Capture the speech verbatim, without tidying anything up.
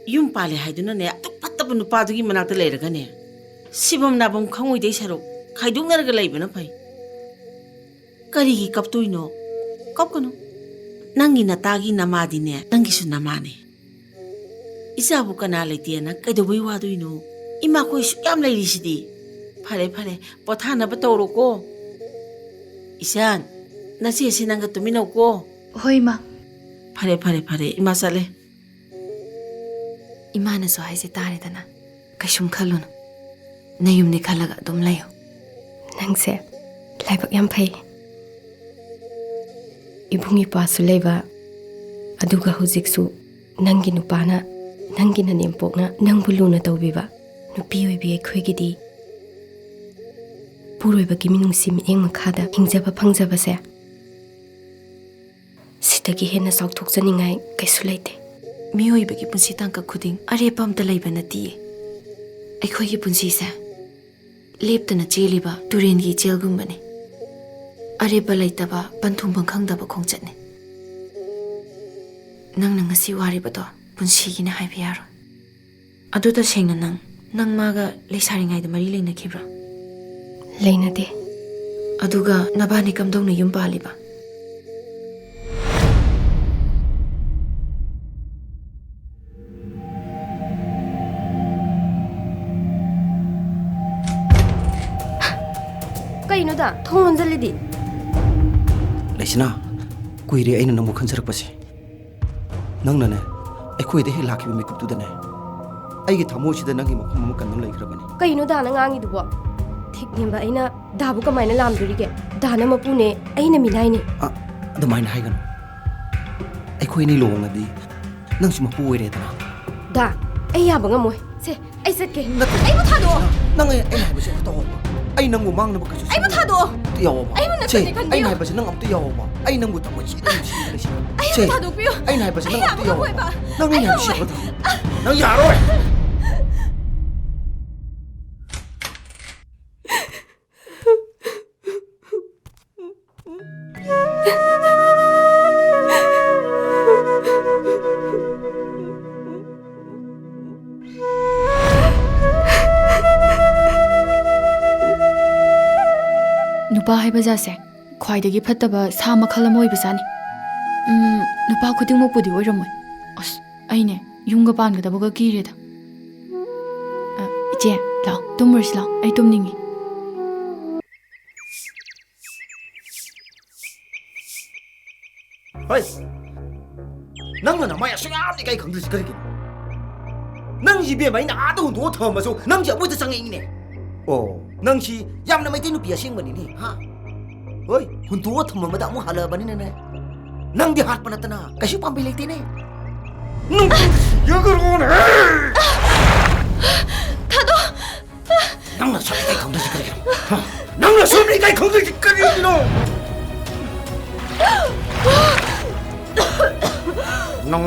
ꯌꯨꯝ ꯄꯥꯜꯂꯦ ꯍꯥꯏꯗꯨꯅꯅꯦ, ꯑꯗꯨꯛ ꯐꯠꯇꯕ ꯅꯨꯄꯥꯗꯨꯒꯤ ꯃꯅꯥꯛꯇ ꯂꯩꯔꯒꯅꯦ, ꯁꯤꯐꯝ ꯅꯥꯐꯝ ꯈꯪꯉꯣꯏꯗꯩ ꯁꯔꯨꯛ ꯈꯥꯏꯗꯣꯛꯅꯔꯒ ꯂꯩꯕꯅ ꯐꯩ꯫ ꯀꯔꯤꯒꯤ ꯀꯞꯇꯣꯏꯅꯣ? ꯀꯞꯀꯅꯨ꯫ ꯅꯪꯒꯤ ꯅꯇꯥꯒꯤ ꯅꯃꯥꯗꯤꯅꯦ, ꯅꯪꯒꯤꯁꯨ ꯅꯃꯥꯅꯦ꯫ ꯏꯆꯥꯕꯨ ꯀꯅꯥ ꯂꯩꯇꯦꯅ ꯀꯩꯗꯧꯕꯩ ꯋꯥꯗꯣꯏꯅꯣ? ꯏꯃꯥꯈꯣꯏ ꯁꯨꯛ ꯌꯥꯝ ꯂꯩꯔꯤꯁꯤꯗꯤ꯫ ꯐꯔꯦ, ꯐꯔꯦ, ꯄꯣꯊꯥꯅꯕ ꯇꯧꯔꯣꯀꯣ꯫ ꯏꯆꯥꯟ, ꯅꯆꯦꯁꯤ ꯅꯪꯒ ꯇꯨꯃꯤꯟꯅꯧꯀꯣ꯫ ꯍꯣꯏ, ꯏꯃꯥ꯫ ꯐꯔꯦ, ꯐꯔꯦ, ꯐꯔꯦ, ꯏꯃꯥ ꯆꯠꯂꯦ꯫ ꯏꯃꯥꯅꯁꯨ ꯍꯥꯏꯁꯦ ꯇꯥꯔꯦꯗꯅ, ꯀꯩꯁꯨꯝ ꯈꯜꯂꯨꯅꯨ꯫ ꯅꯌꯨꯝꯗꯤ ꯈꯜꯂꯒ ꯑꯗꯨꯝ ꯂꯩꯌꯨ꯫ ꯅꯪꯁꯦ ꯂꯥꯏꯕꯛ ꯌꯥꯝ ꯐꯩ꯫ ꯏꯕꯨꯡ ꯏꯄ꯭ꯋꯥꯁꯨ ꯂꯩꯕ, ꯑꯗꯨꯒ ꯍꯧꯖꯤꯛꯁꯨ ꯅꯪꯒꯤ ꯅꯨꯄꯥꯅ, ꯅꯪꯒꯤ ꯅꯅꯦꯝꯄꯣꯛꯅ ꯅꯪꯕꯨ ꯂꯨꯅ ꯇꯧꯕꯤꯕ꯫ ꯅꯨꯄꯤ ꯑꯣꯏꯕꯤ ꯑꯩꯈꯣꯏꯒꯤꯗꯤ ꯄꯨꯔꯣꯏꯕꯒꯤ ꯃꯤꯅꯨꯡꯁꯤ ꯃꯤꯠꯌꯦꯡ ꯃꯈꯥꯗ ꯍꯤꯡꯖꯕ ꯐꯪꯖꯕꯁꯦ, ꯁꯤꯗꯒꯤ ꯍꯦꯟꯅ ꯆꯥꯎꯊꯣꯛꯆꯅꯤꯡꯉꯥꯏ ꯀꯩꯁꯨ ꯂꯩꯇꯦ꯫ ꯃꯤꯑꯣꯏꯕꯒꯤ ꯄꯨꯟꯁꯤ ꯇꯥꯡꯀꯛ ꯈꯨꯗꯤꯡ ꯑꯔꯦꯞꯄ ꯑꯝꯇ ꯂꯩꯕ ꯅꯠꯇꯤꯌꯦ꯫ ꯑꯩꯈꯣꯏꯒꯤ ꯄꯨꯟꯁꯤꯁꯦ ꯂꯦꯞꯇꯅ ꯆꯦꯜꯂꯤꯕ ꯇꯨꯔꯦꯟꯒꯤ ꯏꯆꯦꯜꯒꯨꯝꯕꯅꯤ꯫ ꯑꯔꯦꯞꯄ ꯂꯩꯇꯕ, ꯄꯟꯊꯨꯡꯐꯝ ꯈꯪꯗꯕ ꯈꯣꯡꯆꯠꯅꯤ꯫ ꯅꯪꯅ ꯉꯁꯤ ꯋꯥꯔꯤꯕꯗꯣ ꯄꯨꯟꯁꯤꯒꯤꯅꯦ ꯍꯥꯏꯕ ꯌꯥꯔꯣꯏ꯫ ꯑꯗꯨ ꯇꯁꯦꯡꯅ ꯅꯪ, ꯅꯪ ꯃꯥꯒ ꯂꯩꯁꯥꯔꯤꯉꯩꯗ ꯃꯔꯤ ꯂꯩꯅꯈꯤꯕ꯭ꯔꯥ? ꯂꯩꯅꯗꯦ꯫ ꯑꯗꯨꯒ ꯅꯕꯥꯅꯤ ꯀꯝꯗꯧꯅ ꯌꯨꯝ ꯄꯥꯜꯂꯤꯕ? ꯀꯩꯅꯣꯗ ꯊꯣꯡ ꯂꯣꯟꯖꯜꯂꯤꯗꯤ? ꯂꯩꯁꯅꯥ, ꯀꯨꯏꯔꯦ ꯑꯩꯅ ꯅꯪꯕꯨ ꯈꯟꯖꯔꯛꯄꯁꯦ꯫ ꯅꯪꯅꯅꯦ, ꯑꯩꯈꯣꯏꯗ ꯍꯦꯛ ꯂꯥꯛꯈꯤꯕ ꯃꯤꯀꯨꯞꯇꯨꯗꯅꯦ, ꯑꯩꯒꯤ ꯊꯃꯣꯏꯁꯤꯗ ꯅꯪꯒꯤ ꯃꯐꯝ ꯑꯃ ꯀꯟꯗꯨꯅ ꯂꯩꯈ꯭ꯔꯕꯅꯤ꯫ ꯀꯩꯅꯣ ꯗꯥꯅ ꯉꯥꯡꯉꯤꯗꯨꯕꯣ? ꯊꯤꯛ ꯅꯦꯝꯕ ꯑꯩꯅ ꯗꯥꯕꯨ ꯀꯃꯥꯏꯅ ꯂꯥꯝꯗꯣꯔꯤꯒꯦ? ꯗꯥꯅ ꯃꯄꯨꯅꯦ, ꯑꯩꯅ ꯃꯤꯅꯥꯏꯅꯦ꯫ ꯑ, ꯑꯗꯨꯃꯥꯏꯅ ꯍꯥꯏꯒꯅꯨ꯫ ꯑꯩꯈꯣꯏ ꯑꯅꯤ ꯂꯨꯍꯣꯡꯉꯗꯤ ꯅꯪꯁꯨ ꯃꯄꯨ ꯑꯣꯏꯔꯦꯗꯅ꯫ ꯗꯥ, ꯑꯩ ꯌꯥꯕ ꯉꯝꯃꯣꯏ꯫ ꯁꯦ, ꯑꯩ ꯆꯠꯀꯦ꯫ ꯅꯠꯇꯦ꯫ ꯑꯩꯕꯨ ꯊꯥꯗꯣꯛꯑꯣ꯫ ꯅꯪ ꯑꯩ, ꯑꯩꯅ ꯍꯥꯏꯕꯁꯦ ꯑꯝꯇ ꯇꯧꯑꯣꯕ꯫ ꯑꯩ ꯅꯪꯕꯨ ꯃꯥꯡꯅꯕ ꯀꯩꯁꯨ ꯑꯩꯕꯨ ꯁꯤꯖꯤꯟꯅꯔꯣꯏ꯫ ꯊꯥꯗꯣꯛꯑꯣ꯫ ꯑꯝꯇ ꯌꯥꯑꯣꯕ꯫ ꯑꯩꯕꯨ ꯅꯠꯇꯗꯤ ꯁꯦ, ꯈꯟꯕꯤꯌꯨ꯫ ꯑꯩꯅ ꯍꯥꯏꯕꯁꯦ ꯅꯪ ꯑꯝꯇ ꯌꯥꯑꯣꯕ꯫ ꯑꯩ ꯅꯪꯕꯨ ꯊꯃꯣꯏ ꯁꯦꯡꯅ ꯅꯨꯡꯁꯤꯅ ꯂꯩꯁꯤꯅꯦ꯫ ꯑꯩꯕꯨ ꯁꯦ, ꯊꯥꯗꯣꯛꯄꯤꯌꯨ꯫ ꯑꯩꯅ ꯍꯥꯏꯕꯁꯦ ꯅꯪ ꯑꯩ ꯑꯝꯇ ꯌꯥꯕ ꯌꯥꯑꯣꯕ꯫ ꯉꯝꯃꯣꯏꯕ꯫ ꯅꯪ ꯑꯩ ꯑꯩꯅ ꯌꯥꯔꯣꯏ꯫ ꯅꯨꯡꯁꯤꯕ ꯊꯝꯃꯣ꯫ ꯅꯪ ꯌꯥꯔꯣꯏ꯫ ꯅꯨꯄꯥ ꯍꯥꯏꯕ ꯖꯥꯠꯁꯦ ꯈ꯭ꯋꯥꯏꯗꯒꯤ ꯐꯠꯇꯕ ꯁꯥ ꯃꯈꯜ ꯑꯃ ꯑꯣꯏꯕꯖꯥꯠꯅꯤ꯫ ꯎꯝ, ꯅꯨꯄꯥ ꯈꯨꯗꯤꯡꯃꯛꯄꯨꯗꯤ ꯑꯣꯏꯔꯝꯃꯣꯏ꯫ ꯑꯁ, ꯑꯩꯅꯦ ꯌꯨꯝꯒ ꯄꯥꯟꯒꯗꯕꯒ ꯀꯤꯔꯦꯗ꯫ ꯑ, ꯏꯆꯦ, ꯂꯥꯛꯑꯣ, ꯇꯨꯝꯃꯨꯔꯁꯤ ꯂꯥꯛꯑꯣ, ꯑꯩ ꯇꯨꯝꯅꯤꯡꯉꯤ꯫ ꯍꯣꯏ, ꯅꯪꯅ ꯅꯃꯥꯏ ꯑꯁꯨꯛ ꯌꯥꯝꯅ ꯏꯀꯥꯏ ꯈꯪꯗ꯭ꯔꯤꯁꯤ ꯀꯔꯤꯒꯤꯅꯣ? ꯅꯪꯁꯤ ꯏꯕꯦꯝꯃ, ꯑꯩꯅ ꯑꯥꯗ ꯍꯨꯟꯗꯣꯛꯑ ꯊꯝꯃꯝꯃꯁꯨ ꯅꯪꯁꯤ ꯑꯃꯨꯛꯇ ꯆꯪꯉꯛꯏꯅꯦ꯫ ꯑꯣ, ꯅꯪꯁꯤ ꯌꯥꯝꯅ ꯃꯩꯇꯩ ꯅꯨꯄꯤ ꯑꯁꯦꯡꯕꯅꯤꯅꯦ, ꯍꯥ? ꯍꯣꯏ, ꯍꯨꯟꯗꯣꯛꯑ ꯊꯝꯃꯝꯕꯗ ꯑꯃꯨꯛ ꯍꯜꯂꯛꯑꯕꯅꯤꯅꯅꯦ, ꯅꯪꯗꯤ ꯍꯥꯠꯄ ꯅꯠꯇꯅ ꯀꯩꯁꯨ ꯄꯥꯝꯕꯩ ꯂꯩꯇꯦꯅꯦ꯫ ꯅꯨꯡꯇꯤꯒꯤ ꯁꯤꯒ꯭ꯔꯣꯅꯦ! ꯊꯥꯗꯣꯛ! ꯅꯪꯅ ꯁꯨꯝ ꯏꯀꯥꯏ ꯈꯪꯗ꯭ꯔꯤꯁꯤ ꯀꯔꯤꯒꯤꯅꯣ? ꯍꯥ? ꯅꯪꯅ ꯁꯨꯝ ꯏꯀꯥꯏ ꯈꯪꯗ꯭ꯔꯤꯁꯤ ꯀꯔꯤꯒꯤꯅꯣ? ꯅꯪ